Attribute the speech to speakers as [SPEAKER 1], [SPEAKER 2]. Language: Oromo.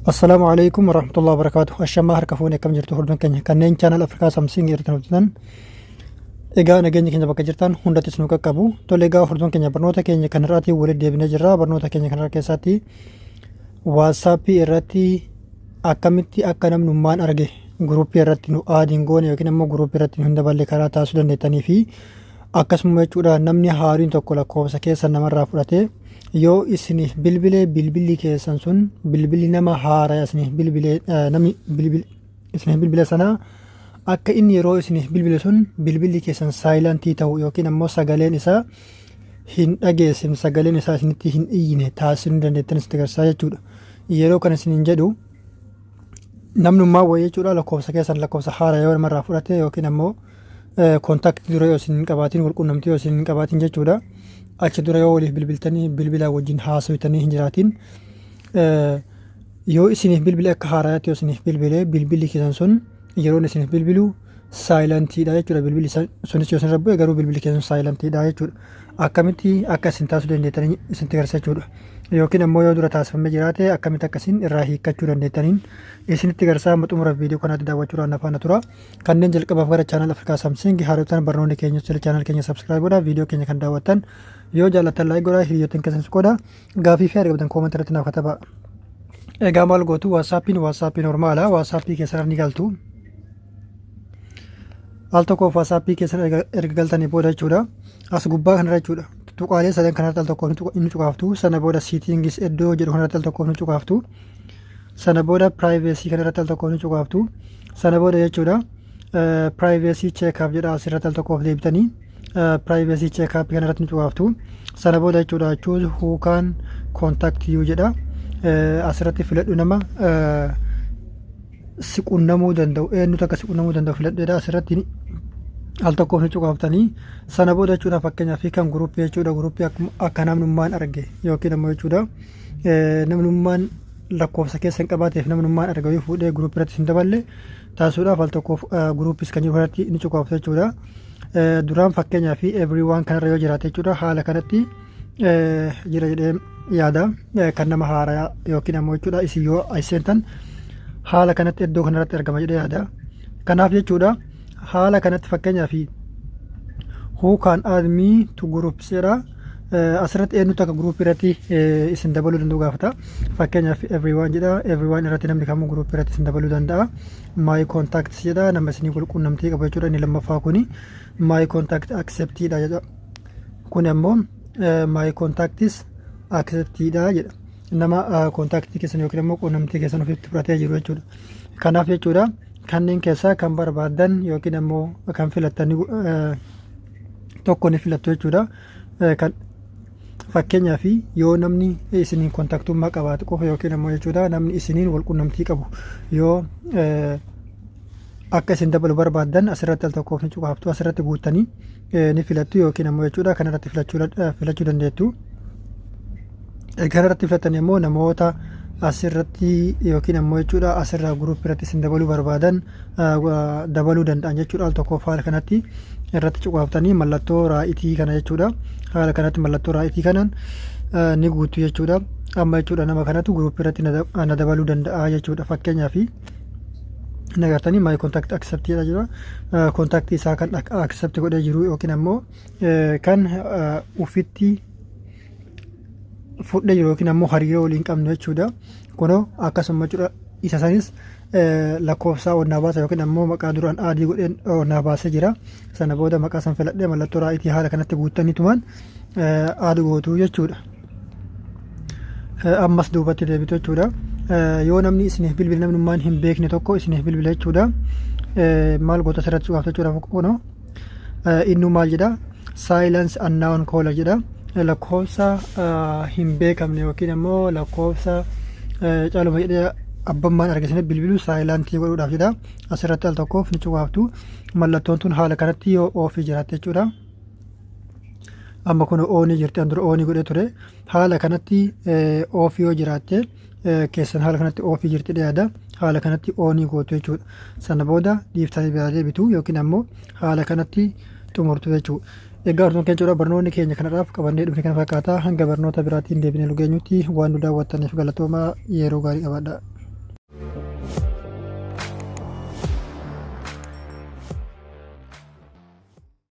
[SPEAKER 1] Assalaamu alaikum warahmatullahi wabarakatuh. Ashamaa harka fuune, akkam jirtu hordoftoota keenya kanneen channel Afrikaa Samsung irratti hojjetan? Egaa nageenya keenya bakka jirtan hundattis nu qaqqabu. Tole, egaa hordoftoota keenya, barnoota keenya kan irraatii walitti deebinee jirra. Barnoota keenya kan irraa keessatti WhatsAppii irratti akkamitti akka namnummaan arge guruppii irratti nu add hin goone yookiin immoo guruppii irratti nu hin daballe karaa taasisuu dandeettanii fi akkasuma jechuudha, namni haariin tokko lakkoofsa keessan namarraa fudhatee yoo isiniif bilbilee, bilbilli keessan sun bilbilli nama haaraa isiniif bilbilee, namni bilbil isiniif bilbile sanaa akka inni yeroo isiniif bilbile sun bilbilli keessan silentii ta'u yookiin ammoo sagaleen isaa hin dhageessifne, sagaleen isaa isinitti hin iyyine taasisuu dandeettan isinitti agarsiisaa jechuudha. Yeroo kana isiniin jedhu, namnummaa wayii jechuudha, lakkoofsa keessan lakkoofsa haaraa yoo namarraa fudhate yookiin ammoo contactii dura yoo isin hin qabaatin, walqunnamtii yoo isin hin qabaatin jechuudha. Achi dura yoo waliif bilbiltanii, bilbila wajjin haasofitanii hin jiraatin, yoo isiniif bilbile, akka haaraatti yoo isiniif bilbile, bilbilli keessan sun yeroo isiniif bilbilu silentiidha jechuudha. Bilbilli sunis yoo isin bu'e garuu bilbilli keessan silentiidha jechuudha. Akkamitti akka isin taasisuu dandeettanii isinitti agarsiisa jechuudha. Yookiin ammoo yoo dura taasifamee jiraate, akkamitti akka isin irraa hiikkachuu dandeettaniin isinitti agarsiisa. Amma xumura viidiyoo kanaatti daawwachuudhaan afaana tura. Kanneen jalqabaaf gara channel Afrikaa Samsung haarotaan, barnoonni keenya sila channel keenya subscribe godhaa. Viidiyoo keenya kan daawwattan yoo jaallattan like godhaa, hiriyoottan keessan godhaa. Gaafii fi yaada qabdan comment irratti naaf katabaa. Egaa maal gootu? WhatsAppiin WhatsAppii normaala. WhatsAppii keessan ni galtu. Al tokkoof WhatsAppii keessan erga galtanii booda jechuudha. As gubbaa kanarra jechuudha. Tuqaalee sadan kanarratti al tokkoof ni cuqaaftu. Sana booda settings iddoo jedhu kanarratti al tokkoof ni cuqaaftu. Sana booda privacy kanarratti al tokkoof ni cuqaaftu. Sana booda jechuudha, privacy checkup jedha. Asirratti al tokkoof deebitanii privacy checkup kanarratti ni cuqaaftu. Sana booda jechuudha, choose who can contact you jedha. Asirratti filadhu, nama si qunnamuu danda'u, eenyutu akka si qunnamuu danda'u filadheedha. Asirratti al tokkoof ni cuqaaftanii. Sana booda jechuudha, fakkeenyaaf kan guruppii jechuudha, guruppii akka namnummaan arge yookiin ammoo jechuudha, namnummaan lakkoofsa keessa hin qabaateef namnummaan arge yoo fuudhee guruppii irratti hin daballe taasisuudhaaf al tokkoof groups kan jiru irratti ni cuqaaftu jechuudha. Duraan fakkeenyaaf everyone kanarra yoo jiraate jechuudha, haala kanatti jira jedhee yaada. Kan nama haaraa yookiin ammoo jechuudha, isin yoo seentan haala kanatti iddoo kanarratti argama jedhee yaada. Kanaaf jechuudha, haala kanatti fakkeenyaaf who can add me to groups jedha. Asirratti eenyutu akka guruppii irratti isin dabaluu danda'u gaafata. Fakkeenyaaf everyone jedha. Everyone irratti namni kamuu guruppii irratti isin dabaluu danda'a. My contacts jedha, nama isinii quunnamtii qabu jechuudha. Inni lammaffaa kuni my contact exceptidha jedha. Kun ammoo my contacts exceptidha jedha. Nama contactii keessan yookiin immoo quunnamtii keessan ofitti fudhatee jiru jechuudha. Kanaaf jechuudha, kanneen keessaa kan barbaadan yookiin ammoo kan filattan tokko ni filattu jechuudha. Kan fakkeenyaaf yoo namni isiniin contactummaa qabaate qofa yookiin ammoo jechuudha, namni isiniin wal quunnamtii qabu yoo akka isin dabalu barbaaddan, asirratti al tokkoof ni cuqaaftu. Asirratti guuttanii ni filattu yookiin ammoo jechuudha, kanarratti filachuu dandeettu. Kanarratti filattanii ammoo namoota asirratti yookiin ammoo jechuudha, asirraa guruppii irratti isin dabaluu barbaadan dabaluu danda'an jechuudha. Al tokkoof haala kanatti irratti cuqaaftanii mallattoo rightii kana jechuudha, haala kanatti mallattoo rightii kanaan ni guutu jechuudha. Amma jechuudha, nama kanatu guruppii irratti na dabaluu danda'a jechuudha. Fakkeenyaaf nagartanii my contact except jedha jira. Contactii isaa kan accept godhee jiru yookiin ammoo kan ufitti fudhee jiru yookiin ammoo hariiroo waliin qabnu jechuudha. Kunoo akkasuma jechuudha, isa sanis lakkoofsa onnaa baasa yookiin ammoo maqaa duraan add godheen onnaa baasee jira. Sana booda maqaa san filadhee mallattoo rightii haala kanatti guuttanii tuman add gootuu jechuudha. Ammas duubatti deebitu jechuudha. Yoo namni isiniif bilbile, namnummaan hin beekne tokko isiniif bilbile jechuudha. Maal goota? Asirratti cuqaaftu jechuudha. Kunoo innu maal jedha? Silence unknown caller jedha. Lakkoofsa hin beekamne yookiin ammoo lakkoofsa caaluma jedhee abbammaan argisanii bilbiluu silentii godhuudhaaf jedha. Asirratti al tokkoof ni cuqaaftu. Mallattoon tun haala kanatti yoo offii jiraatte jechuudha. Amma kun onii jirti, an dura onii godhee ture. Haala kanatti offii yoo jiraatte, keessan haala kanatti offii jirti dhiyaada. Haala kanatti onii gootu jechuudha. Sana booda dhiiftanii biraa deebitu yookiin ammoo haala kanatti xumurtu jechuudha. Egaa hordoftoota keenya jechuudha, barnoonni keenya kanarraaf qabannee dhufne kana fakkaata. Hanga barnoota biraatiin deebinee dhugeenyutti waan nu daawwattaniif galatoomaa, yeroo gaarii qabaadhaa.